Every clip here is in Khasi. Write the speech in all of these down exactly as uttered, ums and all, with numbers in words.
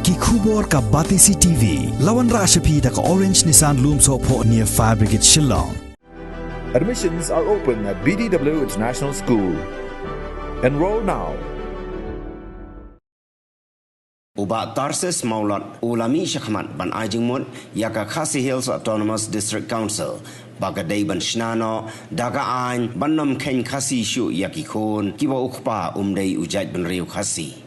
Ki khubor ka Batesi T V. La wanrah sha phi da ka Orange Nissan Lumsohphoh near Fire Brigade Shillong. Admissions are open at B D W International School. Enroll now. U Bah Tarses Mawlot u la mih shakhmat ban ai jingmut ïa ka Khasi Hills Autonomous District Council ba ka dei ban shna noh da ka aiñ ban ym kheiñ Khasi shuh ïa ki khun kiba u kpa um dei u jaitbynriew Khasi.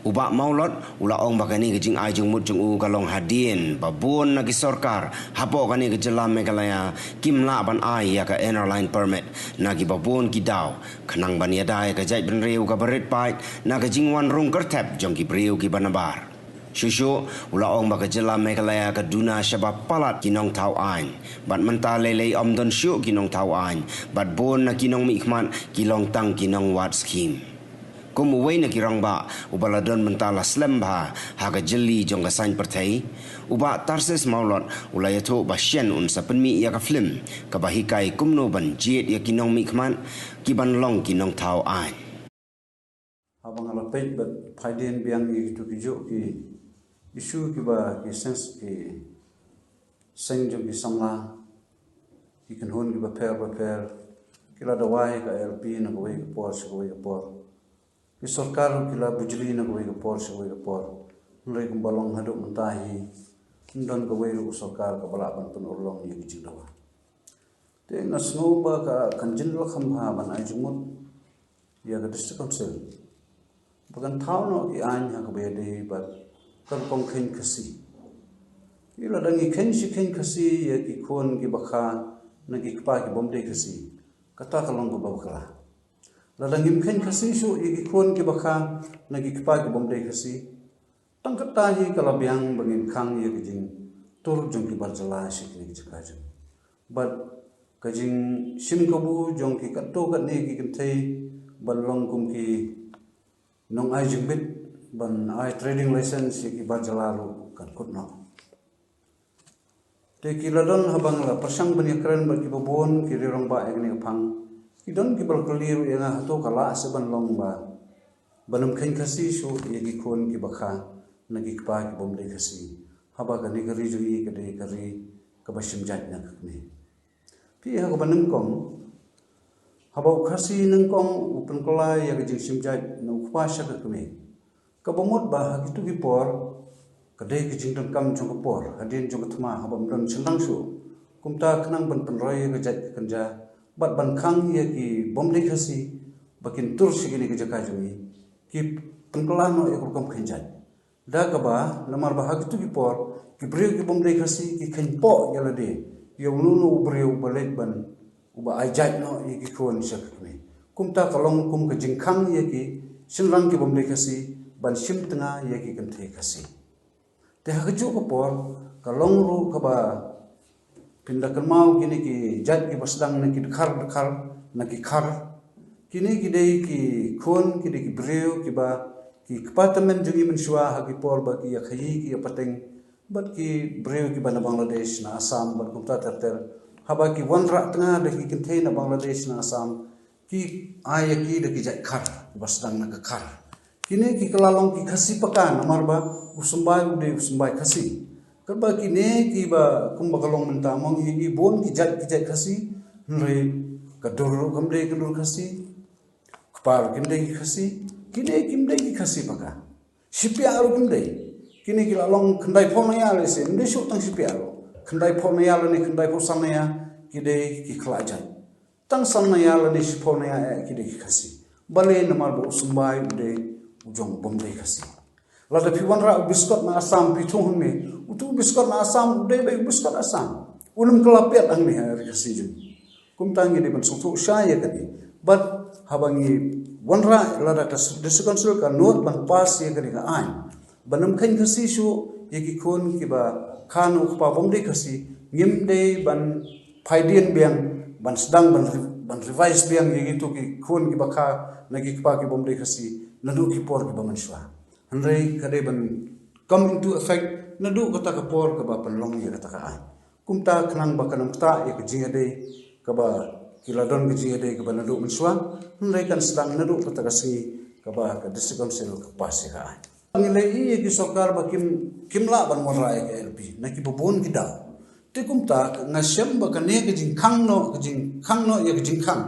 U Bah Mawlot u la ong ba kane ka jingai jingmut jong u ka long hadien ba bun na ki sorkar hapoh kane ka jylla Meghalaya kim lah ban ai ïa ka Inner Line Permit na kiba bun ki daw khnang ban ïada ïa ka jaitbynriew kaba rit paid na ka jingwan rung kyrthep jong ki briew kiba nabar. Shuh shuh u la ong ba ka jylla Meghalaya ka duna shaba palat ki nongthaw aiñ bad mynta lei lei ym don shuh ki nongthaw aiñ bad bun na ki nongmihkhmat ki long tang ki nongwad skhim. Kum uwei na ki rangbah uba la don mynta la slem bha ha ka jylli jong ka saiñ pyrthei, u Bah Tarses Mawlot u la ïathuh ba shen un sa pynmih ïa ka film kaba hikai kumno ban jied ïa ki nongmihkhmat ki ban long ki nongthaw aiñ. Haba nga la peit bad phai dien biang ïa kitu ki juh ki issue kiba ki seng ki seng jong ki samla ki kynhun kiba pher ba pher ki la dawai ka I L P na kawei ka por sha kawei ka por. Ki sorkar ki la bujli na kawei ka por sha kawei ka por. Hynrei kumba long haduh mynta hi ym don kawei ruh u sorkar kaba lah ban pynurlong ïa ki jingdawa. Te nga sngew ba ka kan jin la kham bha ban ai jingmut ïa ka district council ba kan thaw noh ki aiñ ha kaba ïadei bad ka rukom kheiñ Khasi. Ki la dang i kheiñ shi kheiñ Khasi ïa ki khun kiba kha na ki kpa ki bym dei Khasi. Kata ka long kaba bakla. La dang im kheiñ Khasi shuh ïa ki khun kiba kha na ki kpa ki bym dei Khasi. Tang kata hi ka la biang ba ngin khang ïa ka jingtur jong ki bar jylla sha kine ki jaka jong. Bad ka jingshim kabu jong ki katto katne ki kynthei ban long kum ki nong ai jingbit ban ai trading license ïa ki bar jylla ruh kan kut noh. Te ki la don haba nga la pyrshang ban ïakren bad kiba bun ki riew rangbah ïa kane ka phang. Ki don kiba la kylli ruh ïa nga hato ka lah se ban long ba ban ym kheiñ Khasi shuh ïa ki khun kiba kha na ki kpa ki bym dei Khasi. Haba kane ka ri jong ngi ka dei ka ri kaba shim jait na ka kmie. Phi ha kaba nyngkong haba u Khasi nyngkong u pynkylla ïa ka jingshim jait na u kpa sha ka kmie. Kaba mut ba ha kitu ki por ka dei ka jingdonkam jong ka por hadien jong ka thma haba ym don shynrang shuh. Kumta khnang ban pynroi ïa ka jait ka kynja bad ban khang ïa ki bym dei Khasi ba kin tur sha kine ki jaka jong ngi ki pynkylla noh ïa ka rukom kheiñ jait. Da kaba namar ba ha kitu ki por ki briew ki bym dei Khasi ki kheiñ poh ïa lade ïa uno uno u briew ba leit ban uba ai jait noh ïa ki khun sha ka kmie. Kumta ka long kum ka jingkhang ïa ki shynrang ki bym dei Khasi ban shim tnga ïa ki kynthei Khasi. Te ha kajuh ka por ka long ruh kaba pynda kynmaw kine ki jait kiba sdang na ki dkhar dkhar na ki khar. Kine ki dei ki khun ki dei ki briew kiba ki kpa tymmen jong ngi mynshuwa ha ki por ba ki ïa khaïi ki ïa pateng bad ki briew kiba na Bangladesh na Assam bad kumta ter ter. Haba ki wanrah tnga da ki kynthei na Bangladesh na Assam ki ai ïa ki da ki jait khar ba sdang na ka khar. Kine ki kylla long ki Khasi paka namar ba u symbai u dei u symbai Khasi. Katba kine kiba kumba ka long mynta mong ïa ngi bun ki jait ki jait Khasi. Hynrei ka dur ruh kam dei ka dur Khasi. Kpa ruh kim dei ki Khasi. Kine kim dei ki Khasi paka. Shipia ruh kim dei. Kine ki la long khyndai phew na ïa lehse ym dei shuh tang shipia ruh. Khyndai phew na ïa lane khyndai phew san na ïa ki dei ki khlajat. Tang san na ïa lane shiphew na ïa eh ki dei ki Khasi. Balei namar ba u symbai u dei u jong u bym dei Khasi. Lada phi wanrah u biskot na Assam phi thung hangne. Utu u biskot na Assam u dei bai u biskot Assam. U nym kylla piat hangne ha ri Khasi jong. Kumta ngi dei ban sngewthuh shai ïa kane. Bad haba ngi wanrah lada ka District Council ka nud ban pass ïa kane ka aiñ ban ym kheiñ Khasi shuh ïa ki khun kiba kha na u kpa bym dei Khasi ngim dei ban phai dien biang ban sdang ban, ban revise biang ïa kitu ki khun kiba kha na ki kpa ki bym dei Khasi naduh ki por kiba mynshuwa. Hynrei ka dei ban come into effect naduh kata ka por kaba pynlong ïa kata ka aiñ. Kumta khnang ba kan ym ktah ïa ka jingïadei kaba ki la don ka jingïadei kaba naduh mynshuwa hynrei kan sdang naduh kata ka sngi kaba ka District Council ka pass ïa ka aiñ. Ngi leh ïa ki sorkar ba kim, kim lah ban wanrah ïa ka I L P na ki babun ki daw. Te kumta nga shem ba kane ka jingkhang noh, ka jingkhang noh ïa ka jingkhang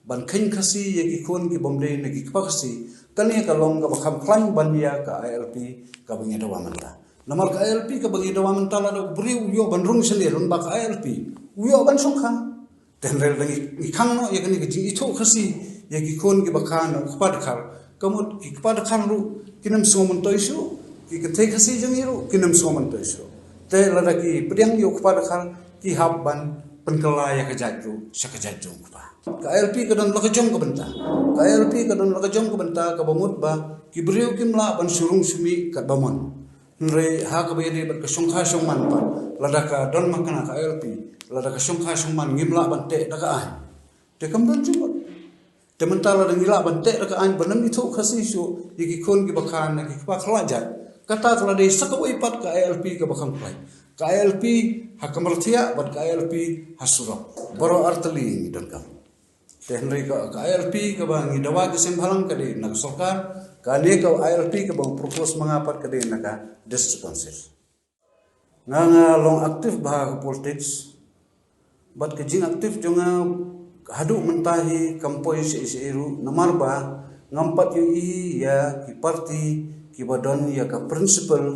ban kheiñ Khasi ïa ki khun ki bym dei na ki kpa Khasi, kane ka long kaba kham khlaiñ ban ïa ka I L P kaba ngi dawa mynta. Namar ka I L P kaba ngi dawa mynta, lada u briew u ïoh ban rung shane lyngba ka I L P, u ïoh ban shongkha. Te hynrei lada ngi, ngi khang noh ïa kane ka jingithuh Khasi ïa ki khun kiba kha na u kpa dkhar, ka mut ki kpa dkhar ruh kin ym sngew myntoi shuh, ki kynthei Khasi jong ngi ruh kin ym sngew myntoi shuh. Te lada ki pdiang ïa u kpa dkhar, ki hap ban pynkylla ïa ka jait ruh sha ka jait jong u kpa. Ka I L P ka don la ka jong ka bynta. Ka I L P ka don la ka jong ka bynta, kaba mut ba ki briew kim lah ban shu rung shu mih katba mon. Hynrei ha kaba ïadei bad ka shongkha shongman pat, lada ka don makna ka I L P, lada ka shongkha shongman ngim lah ban teh da ka aiñ, te kam don jingmut. Te mynta lada ngi lah ban teh da ka aiñ ban ym ithuh Khasi shuh ïa ki khun kiba kha na ki kpa khlajat, kata ka la dei sa kawei pat ka I L P kaba kham khlaiñ. Ka I L P ha kamra thiah bad ka I L P ha surok, baroh artylli ngi donkam. Te hynrei ka, ka I L P kaba ngi dawa ki seng bhalang ka dei na ka sorkar, kane ka I L P kaba ngi propose ma nga pat ka dei na ka District Council. Nga, nga long active bha ha ka politics, bad ka jingactive jong nga haduh mynta hi kam poi shaei shaei ruh, namar ba ngam pat ïohi ïa ki party kiba don ïa ka principle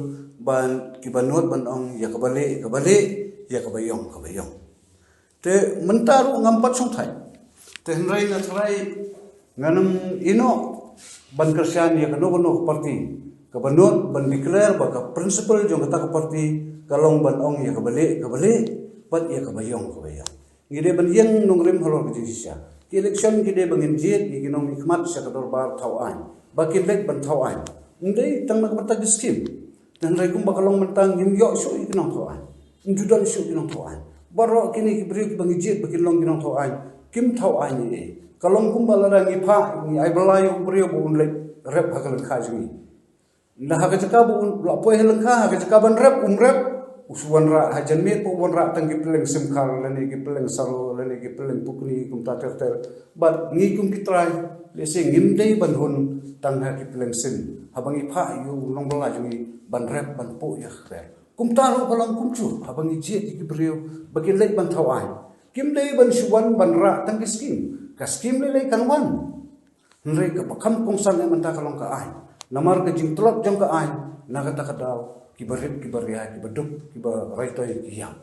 ba kiba nud ban ong ïa kaba leh kaba leh, ïa kaba ïong kaba ïong. Te mynta ruh ngam pat shongthait. Te hynrei nga tharai ngan ym ïehnoh ban kyrshan ïa kano kano ka party kaba nud ban declare ba ka principle jong kata ka party ka long ban ong ïa kaba leh kaba leh bad ïa kaba ïong kaba ïong. Ngi dei ban ïeng nongrim halor ka jingshisha. Ki election ki dei ba ngin jied ïa ki nongmihkhmat sha ka dorbar thaw aiñ ba kin leit ban thaw aiñ. Ym dei tang na ka bynta ki skim. Te hynrei kumba ka long mynta ngim ïoh shuh ïa ki nongthaw aiñ. Ym ju don shuh ki nongthaw aiñ. Baroh kine ki briew kiba ngi jied ba kin long ki nongthaw aiñ kim thaw aiñ ei ei. Ka long kumba lada ngi phah, ngi ai bylla ïa u briew ba un leit rep ha ka lyngkha jong ngi. Nda ha ka jaka ba un la poi ha lyngkha, ha ka jaka ban rep um rep, u shu wanrah ha janmiet, ba u wanrah tang ki pylleng sim khar lane ki pylleng salo lane ki pylleng pukni kumta ter ter. Bad ngi kum ki trai, lehse ngim dei ban hun tang ha ki pylleng sim. Haba ngi phah ïa u nongbylla jong ngi ban rep ban puh ïa ka kper. Kumta ruh ka long kumjuh haba ngi jied ïa ki briew ba kin leit ban thaw aiñ. Kim dei ban shu wan ban rah tang ki skim. Ka skim lei lei kan wan. Hynrei kaba kham kongsan eh mynta ka long ka aiñ. Namar ka jingtlot jong ka aiñ, na kata ka daw kiba rit kiba ria, kiba duk kiba raitoi ki ïap.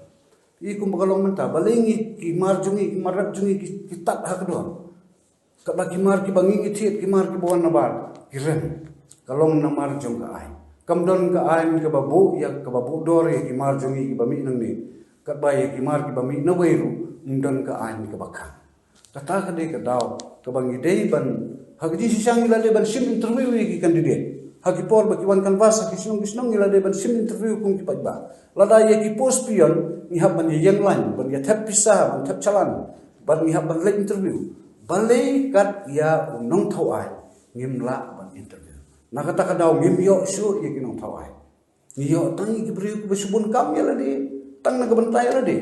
Ïa kumba ka long mynta, balei ngi ki mar jong ngi, ki mar rep jong ngi ki, ki tad ha ka dor. Kaba ki mar kiba ngi ngi thied, ki mar kiba wan nabar ki rem. Ka long namar jong ka aiñ. Kam don ka aiñ kaba buh ïa, kaba buh dor ïa ki mar jong ngi kiba mih nangne. Katba ïa ki mar kiba mih nawei ruh ym don ka aiñ kaba khang. Kata ka dei ka daw kaba ngi dei ban, ha ka jingshisha ngi la dei ban shim interview ïa ki candidate. Ha ki por ba ki wan canvass ha ki shnong ki shnong ngi la dei ban shim interview kum ki paidbah. Lada ïa ki post peon ngi hap ban ïa ïeng lain, ban ïa thep pisa, ban thep challan, ban ngi hap ban leit interview. Balei kat ïa u nongthaw aiñ ngim lah ban interview? Na kata ka daw ngim ïoh shuh ïa ki nongthaw aiñ. Ngi ïoh tang ïa ki briew kiba shu bun kam ïa lade, tang na ka bynta ïa lade.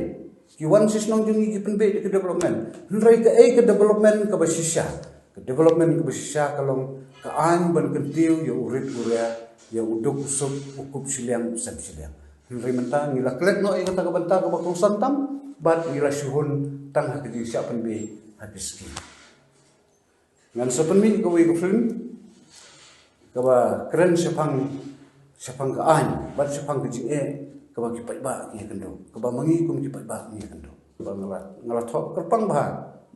Ki wan sha shnong jong ngi ki pynbeit ïa ka development. Hynrei kaei ka development kaba shisha? Ka development kaba shisha ka long ka aiñ ban kyntiew ïa u rit u ria, ïa u duk u suk, u kup shiliang u sem shiliang. Hynrei mynta ngi la klet noh ïa kata ka bynta kaba kongsan tam, bad ngi la shu hun tang ha ka jingshah pynbeit ha ki skim. Ngan sa pynmih kawei ka film kaba kren shaphang, shaphang ka aiñ bad shaphang ka jingeh kaba ki paidbah ki ïakynduh, kaba ma ngi kum ki paidbah ngi ïakynduh. Ba nga la, nga la thoh kyrpang bha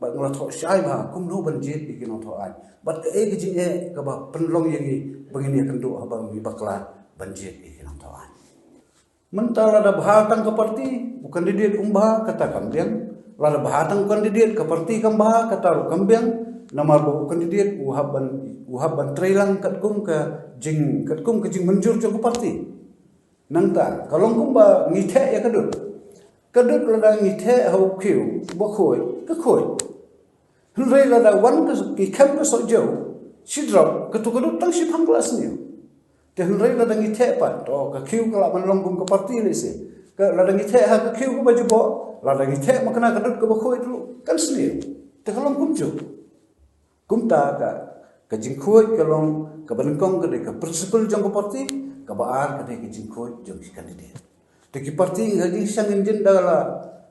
bad nga la thoh shai bha kumno ban jied ïa ki nongthaw aiñ bad kaei ka jingeh kaba pynlong ïa ngi ba ngin ïakynduh haba ngi bakla ban jied ïa ki nongthaw aiñ. Mynta lada bha tang ka parti, u candidate um bha, kata kam biang. Lada bha tang u candidate, ka parti kam bha, kata ruh kam biang. Namar ba u candidate u hap ban, u hap ban trei lang katkum ka jing, katkum ka jingmynjur jong ka parti. Nangta ka long kumba ngi theh ïa ka dud. Ka dud lada ngi theh ha u khiew ba khuid, ka khuid. Hynrei lada wan ka, ki khem ka soh jew, shi drop, katu ka dud tang shiphang ka la sniew. Te hynrei lada ngi theh pat, to ka khiew ka lah ban long kum ka parti lehse. Ka lada ngi theh ha ka khiew kaba jubok, lada ngi theh makna ka dud kaba khuid ruh kan sniew. Te ka long kumjuh. Kumta ka, Ka jingkhuid ka long, kaba nyngkong ka dei ka principle jong ka party, kaba ar ka dei ka jingkhuid jong ki candidate. Te ki party nga ji sang ngin jin dala,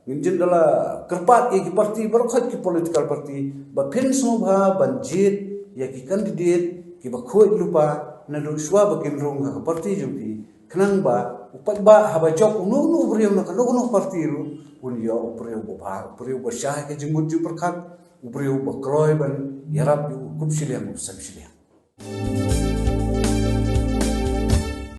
ngin jin dala kyrpad ïa ki party, baroh khoit ki political party, ba phin sngewbha ban jied ïa ki candidate kiba khuid lypa, naduh shwa ba kin rung ha ka party jong phi, khnang ba u paidbah haba jop uno uno u briew na kano kano ka party ruh, un ïoh u briew ba bha, u briew ba shai ka jingmut jingpyrkhat, u briew ba kloi ban ïarap ïa u kum shiliang u sem shiliang.